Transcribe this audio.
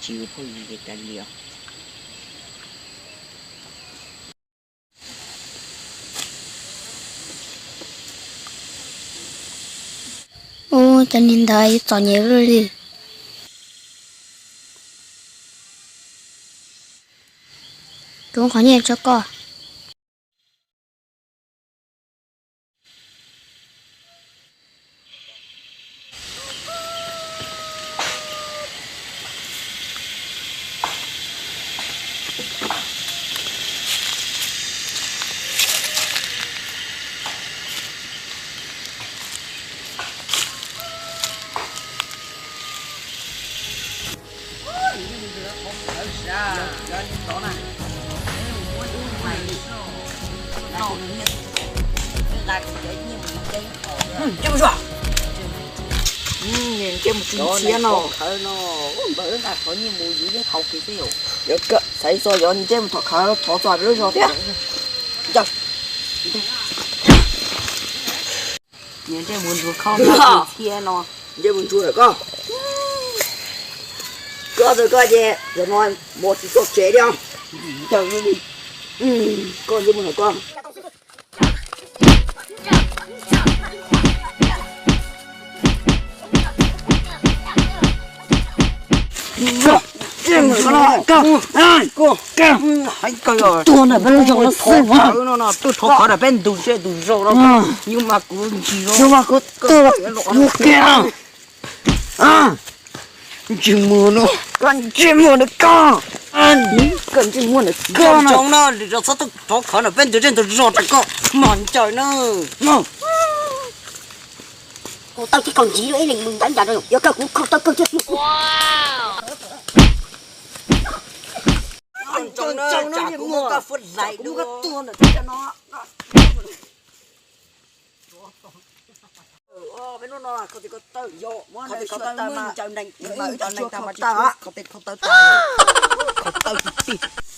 Tsis yus phooj ywg ces kav liam. Ub, cov niag ntawd yuav txom nyem luaj li. Rub qhov nyiaj rau koj. Ntsej muag ntsia no, npawg nqa qhov nyiaj mus yuav yeeb haus kiag xwb. Xaiv txog yog ntsej muag thov khawv thov txog lub zog thiab. Ntsej muag ntsuag koj, ntsej muag ntsuag koj. Koj ntawd koj ces zaum no mus tsis txog tsev li os. Koj ntsej muag ntsuag koj. Tuag ntawm peb lub zos no xwb mas. Tuag ntawm peb ntug zej ntug zos no, yus mas kuv ntsis, yus mas kuv tuag, yus kiag. Ntsej muag no, koj ntsej muag no koj, koj ntsej muag no koj no. Txhob tuaj thov khawv ntawm peb ntug zej ntug zos rau koj mos ncaws na. Kuv tau tsis kaum ntsis ib leeg mus ncav ncav rau, yog kawg kuv khaws tau kawg thiab. Ntsoov na, tsam kuv muab koj fuab hlais dua. Peb hnub no khaws tes khaws taw, khaws tes khaws taw mas, khaws tes khaws taw mas, khaws taw tiag tiag.